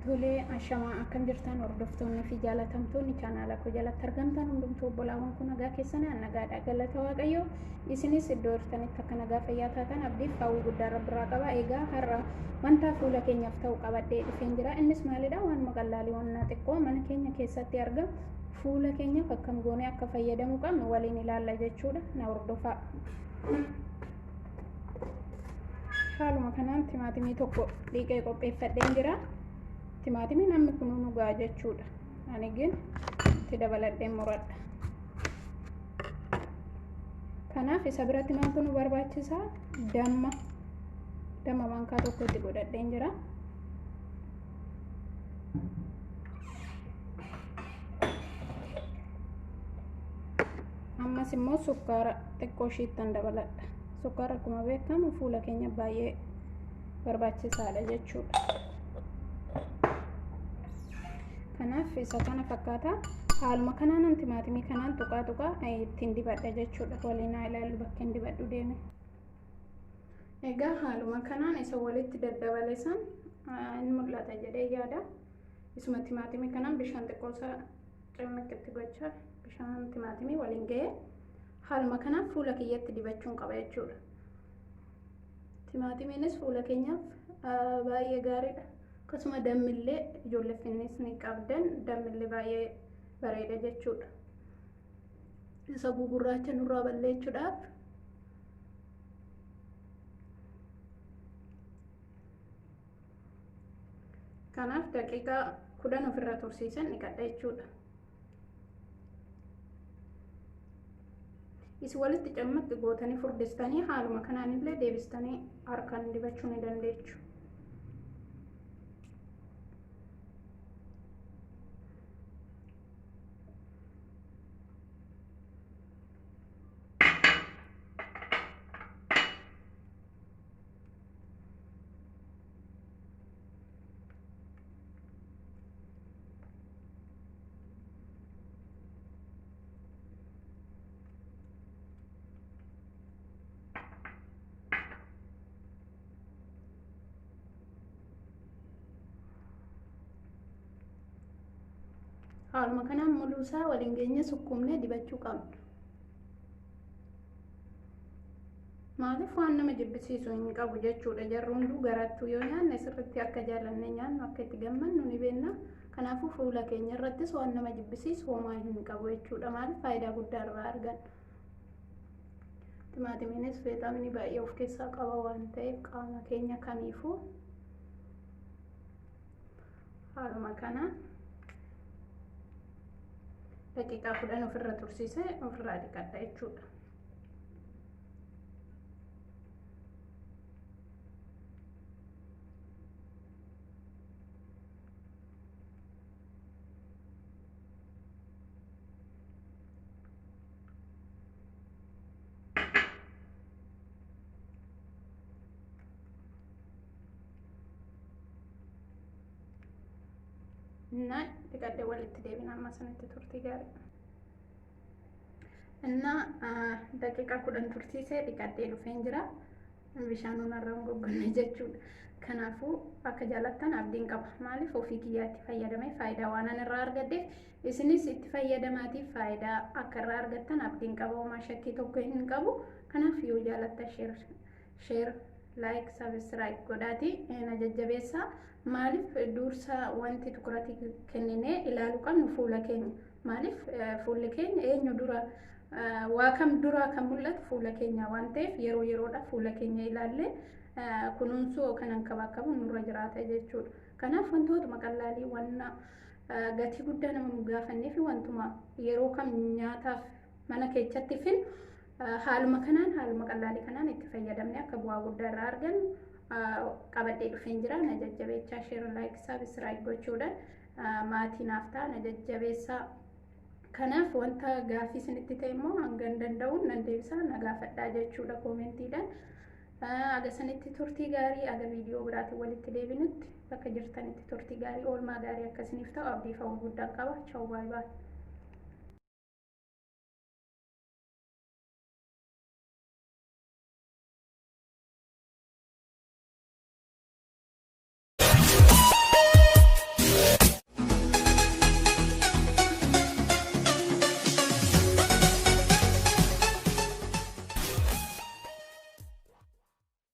Tolee, ashamaa akkam jirtan hordoftoonni fi jaalatamtoonni chaanaala koo jalatti argamtan hundumtuu obbolaawwan kun nagaa keessanii an nagaadha galata waaqayyoo isinis iddoo jirtanitti akka nagaa fayyaa taatan abdiif hawwii guddaa rabbirraa qaba. Egaa har'a wanta fuula keenyaaf ta'u qabadhee dhufeen jira. Innis maalidha? Waanuma qallaalii wannaa xiqqoo mana keenya keessatti argamu fuula keenyaaf akkam goonee akka fayyadamuu qabnu waliin ilaalla jechuudha. Na hordofaa. Haaluma kanaan timaatimii tokko dhiqee qopheeffadheen jira. Timaatimii namni kun nu ga'a jechuudha. Ani gin itti dabaladheen muradha. Kanaaf isa biratti maaltu nu barbaachisa? Damma. Damma maankaa tokko itti godhadheen jira. Ammas immoo sukkaara xiqqoo ishiittan dabaladha. Sukkaara akkuma beekamu fuula keenya baay'ee barbaachisaadha jechuudha. Kanaaf isa kana fakkaata. Haaluma kanaan timaatimii kanaan tuqaa tuqaa ittiin dibadha jechuudha. Waliin haa ilaallu bakka hin dibadhu deeme. Egaa haaluma kanaan isa walitti daddabale san hin mul'ata jedhee yaada. Isuma timaatimii kanaan bishaan xiqqoo isaa cimmiqitti gochaa bishaan timaatimii waliin ga'ee haaluma kanaan fuula kiyyatti dibachuun qaba jechuudha. Timaatimiinis fuula keenyaaf baay'ee gaariidha. Akkasuma dammillee ijoollee finnis ni qabdan dammillee baay'ee bareeda jechuudha. Isa gugurraacha nurraa balleechuudhaaf kanaaf daqiiqaa 10 ofirra tursiisan dhiqadha jechuudha. Isin walitti cammaqi gootanii furdistanii haaluma kanaan illee deebistanii harkaan dibachuu ni dandeechu. Haaluma kanaan muluu isaa waliin geenye sukkuumnee dibachuu qabna. Maaliif waan nama jibbisiisu hin qabu jechuudha. Jarri hunduu garattuu yoo nyaanne sirriitti akka jaallanne nyaannu akka itti gammannu ni beekna. Kanaafuu fuula keenya irrattis waan nama jibbisiisu homaa hin qabu jechuudha. Maaliif faayidaa guddaa irraa arganna. Timaatimiinis viitaaminii baay'ee of keessaa qaba waan ta'eef qaama keenya kamiifuu haaluma kanaan daqiiqaa 10 ofirra tursiisee ofirraa dhiqadha jechuudha. እና dhiqadhe walitti deebina amma sanatti turtii gaarii. እና daqiiqaa 10 tursiisee dhiqadhee dhufeen jira. Bishaan irra hin goggonne jechuudha. Kanaafuu akka jaalattan abdiin qaba. Maaliif ofii kiyyaatti fayyadamee faayidaa waan ani irraa argadheef isinis itti fayyadamaatiif faayidaa akka irraa argattan abdiin qaba. Homaa shakkii tokko hin qabu. Kanaaf yoo jaalattan share like subscribe godhaati na jajjabeessaa. Maaliif dursa wanti tukuratii kenninee ilaaluu qabnu fuula keenya. Maaliif fuulli keenya eenyu dura waa kam duraa kan mul'atu fuula keenya waan ta'eef yeroo yeroodha fuula keenya ilaallee kunuunsuu yookaan hankabaakabu nurra jiraata jechuudha. Kanaaf wantootuma qallaalii wanna gatii guddaa nama gaafannee fi wantuma yeroo kam nyaataaf mana keessatti fin haaluma kanaan haaluma qallaalii kanaan itti fayyadamnee akka bu'aa guddaa irraa argannu qabadhee dhufeen jira. Na jajjabeechaa share like subscribe gochuudhaan maatii naaf ta'a na jajjabeessaa. Kanaaf wanta gaaffii isinitti ta'e immoo hanga danda'uun nan deebisaa na gaafadhaa jechuudha koomentiidhaan. Aga sanitti turtii gaarii aga viidiyoo biraatiin walitti deebinutti bakka jirtanitti turtii gaarii oolmaa gaarii akkasiniif ta'u abdii fa'uu guddaan qaba. Chaaw baay'ee baay'ee.